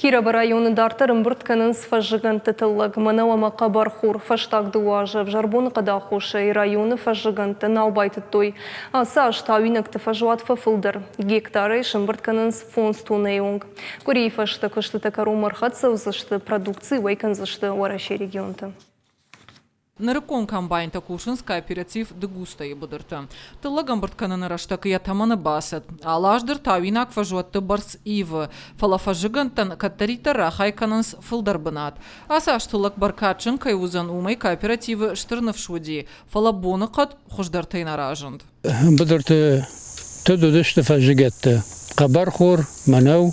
Кировы районы дарддӕр ӕмбырд кӕнынц фӕззыгӕндты тыллӕг, мӕнӕу ӕмӕ хъӕбӕрхор. Фӕстаг дыууӕ азы ӕвзӕр боныхъӕды аххосӕй районы фӕззыгӕндтӕ нал байтыдтой. Ацы аз тауинӕгты фӕзуат фӕфылдӕр. Гектарӕй сӕмбырд кӕнынц фондз тоннӕйы онг. Къуырийы фӕстӕ куыстытӕ кӕронмӕ ӕрхӕццӕ уыдзысты, продукци уӕй кӕндзысты Уӕрӕсейы регионты. Нырыккон комбайнтӕ кусынц кооператив Дыгустайы быдырты. Тыллӕг ӕмбырд кӕныны рӕстӕг йӕ тӕмӕны бацыд. Алы аз дӕр тауинаг фӕзуӕтты бӕрц ивы, фӕлӕ фӕззыгӕндтӕн кӕддӕриддӕр рахай кӕнынц фылдӕр бынат. Ацы аз тыллӕг бӕркадджын кӕй уыдзӕн, уымӕй кооперативы стыр ныфс уыди, фӕлӕ боныхъӕд хуыздӕртӕй нӕ разынд. Быдырты тыд уыдысты фӕззыгӕттӕ. Хъӕбӕрхор, мӕнӕу.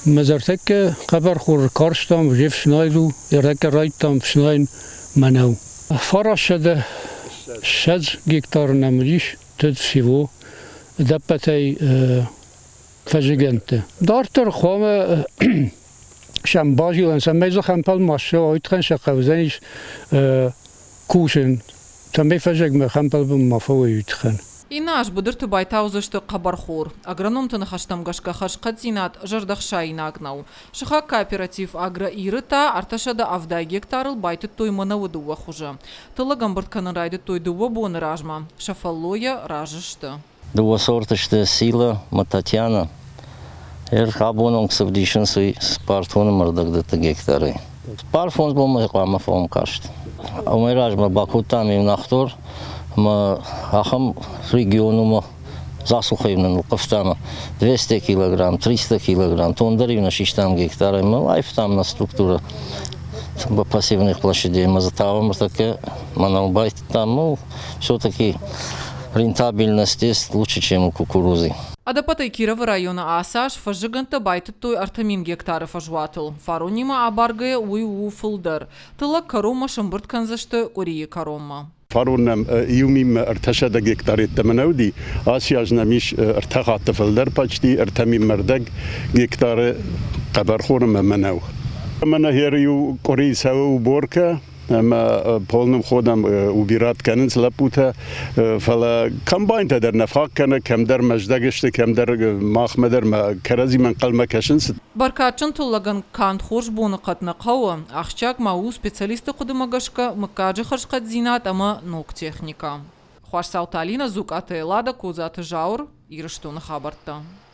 Мӕ зӕртӕккӕ хъӕбӕрхор карстам, уже фснайд у, ӕртӕккӕ райдтам фснайын мӕнӕу. 920 гектары нӕм уыдис тыд всего ӕдӕппӕтӕй фӕззыгӕндты. Дарддӕр хъуамӕ сӕм базилӕн, цӕмӕй дзы хӕмпӕл ма ссӕуа, уый тыххӕн сӕ хъӕудзӕнис кусын, цӕмӕй фӕззӕгмӕ хӕмпӕлбын ма фӕуой, уый тыххӕн. Иннӕ аз быдырты байтаудзысты хъӕбӕрхор. Агрономты ныхӕстӕм гӕсгӕ хӕрзхъӕддзинад зӕрдӕхсаинаг нӕу. Сыхаг кооператив «Агро-Ир»-ы та 370 гектарыл байтыдтой мӕнӕуы дыууӕ хуызы. Тыллӕг ӕмбырд кӕнын райдыдтой дыууӕ боны размӕ. Сӕ фӕллойӕ разы сты. Дыууӕ сорты сты Сила ӕмӕ Татьяна. Абон онг цы вдисынц, уый цыппар тонны ӕрдӕгдӕтты гектарӕй. Цыппар-фондз бонмӕ хъуамӕ фӕуӕм каст. Уымӕй размӕ бакодтам иу нӕхдор ӕмӕ ахӕм регион уымӕ засухӕй нын нылхъывтам 200 килограмм, 300 килограмм, тон дӕр-иу нӕ систам гектарӕй ӕмӕ аивтам нӕ структурӕ пассивных площадей ӕмӕ дзы тауӕм ӕртӕккӕ мӕнӕу байтыдтам, ну, все-таки рентабельность есть лучше, чем у кукурузы. Ӕдӕппӕтӕй Кировы районы ацы аз фӕззыгӕндтӕ байтыдтой 3000 гектары фӕзуатыл. Фаронимӕ абаргӕйӕ уый у фылдӕр. Тыллӕг кӕронмӕ сӕмбырд кӕндзысты къуырийы кӕронмӕ. Фарон нӕм иу минмӕ ӕртӕсӕдӕ гектар йеддӕмӕ нӕ уыди. Ацы аз нӕм ис ӕртӕ хатты фылдӕр почти 3 000 ӕрдӕг гектары хъӕбӕрхор ӕмӕ мӕнӕу. Мӕнӕ хер иу къуыри цӕуы уборкӕ, ӕмӕ полным ходом убират кӕнынц лӕппутӕ, фӕлӕ комбайнтӕ дӕр нӕ фаг кӕны, кӕмдӕр мӕздӕг сты, кӕмдӕр махмӕ дӕр ма кӕрӕдзимӕ ӕнхъӕлмӕ кӕсынц. Бӕркадджын тыллӕгӕн канд хорз боныхъӕд нӕ хъӕуы, ахсджиаг ма у специалистты хъуыдымӕ гӕсгӕ мыггаджы хӕрзхъӕддзинад ӕмӕ ног техникӕ. Хуасдзауты Алинӕ, Дзукъаты Эллада, Козаты Зауыр, Ирыстоны хабӕрттӕ.